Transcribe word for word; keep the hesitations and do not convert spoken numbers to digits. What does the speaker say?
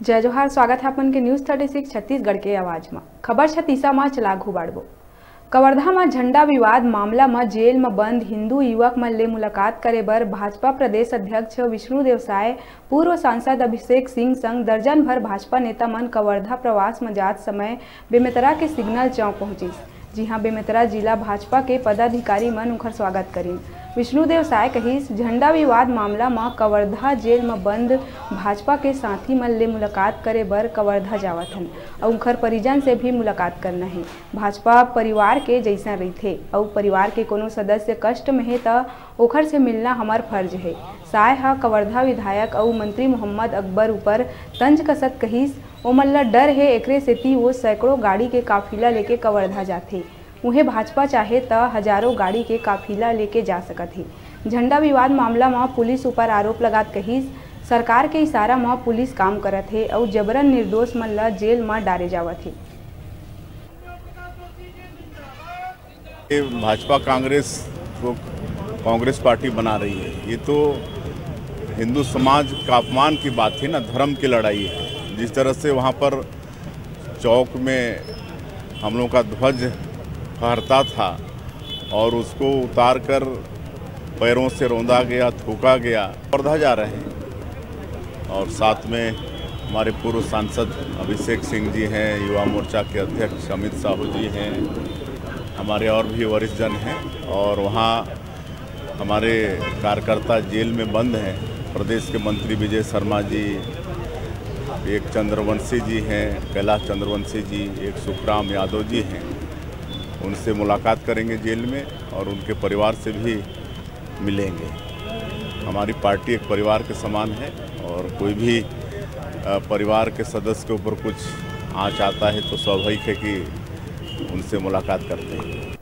जय जोहार, स्वागत है अपन के न्यूज़ थर्टी सिक्स छत्तीसगढ़ के आवाज म। खबर छत्तीसा म चला घुबाड़बो। कवर्धा म झंडा विवाद मामला म जेल म बंद हिंदू युवक मन ले मुलाकात करे बर भाजपा प्रदेश अध्यक्ष विष्णु देव साय, पूर्व सांसद अभिषेक सिंह संग दर्जन भर भाजपा नेता मन कवर्धा प्रवास म जात समय बेमेतरा के सिग्नल चौक पहुंचिस, जिहां बेमेतरा जिला भाजपा के पदाधिकारी मन उंखर स्वागत करिन। विष्णुदेव साय कहिस, झंडा विवाद मामला म कवर्धा जेल म बंद भाजपा के साथी मन ले मुलाकात करे बर कवर्धा जावत हन अउ उंखर परिजन से भी मुलाकात करना हे। भाजपा परिवार के जइसन रहिथे अउ परिवार के कोनो सदस्य कष्ट में हे, त ओखर से मिलना हमर फर्ज हे। साय ह कवर्धा विधायक अउ मंत्री मोहम्मद अकबर ऊपर तंज कसत कहिस, ओमन ल डर हे, एकरे सेती वो सैकड़ों गाड़ी के काफिला लेके कवर्धा जाथे। उहें, भाजपा चाहे त हजारों गाड़ी के काफिला लेके जा सकत हे। झंडा विवाद मामला म पुलिस ऊपर आरोप लगात कहिस, सरकार के इशारा म पुलिस काम करत हे अउ जबरन निर्दोष मन ल जेल म डारे जावत हे। ये भाजपा कांग्रेस को कांग्रेस पार्टी बना रही है। ये तो हिंदू समाज का अपमान की बात है ना, धर्म की लड़ाई है। जिस तरह से वहाँ पर चौक में हम लोग का ध्वज फहरता था और उसको उतार कर पैरों से रौंदा गया, थूका गया, वर्धा जा रहे हैं। और साथ में हमारे पूर्व सांसद अभिषेक सिंह जी हैं, युवा मोर्चा के अध्यक्ष अमित साहू जी हैं, हमारे और भी वरिष्ठ जन हैं। और वहाँ हमारे कार्यकर्ता जेल में बंद हैं। प्रदेश के मंत्री विजय शर्मा जी, एक चंद्रवंशी जी हैं, कैलाश चंद्रवंशी जी, एक सुखराम यादव जी हैं, उनसे मुलाकात करेंगे जेल में और उनके परिवार से भी मिलेंगे। हमारी पार्टी एक परिवार के समान है और कोई भी परिवार के सदस्य के ऊपर कुछ आँच आता है तो स्वाभाविक है कि उनसे मुलाकात करते हैं।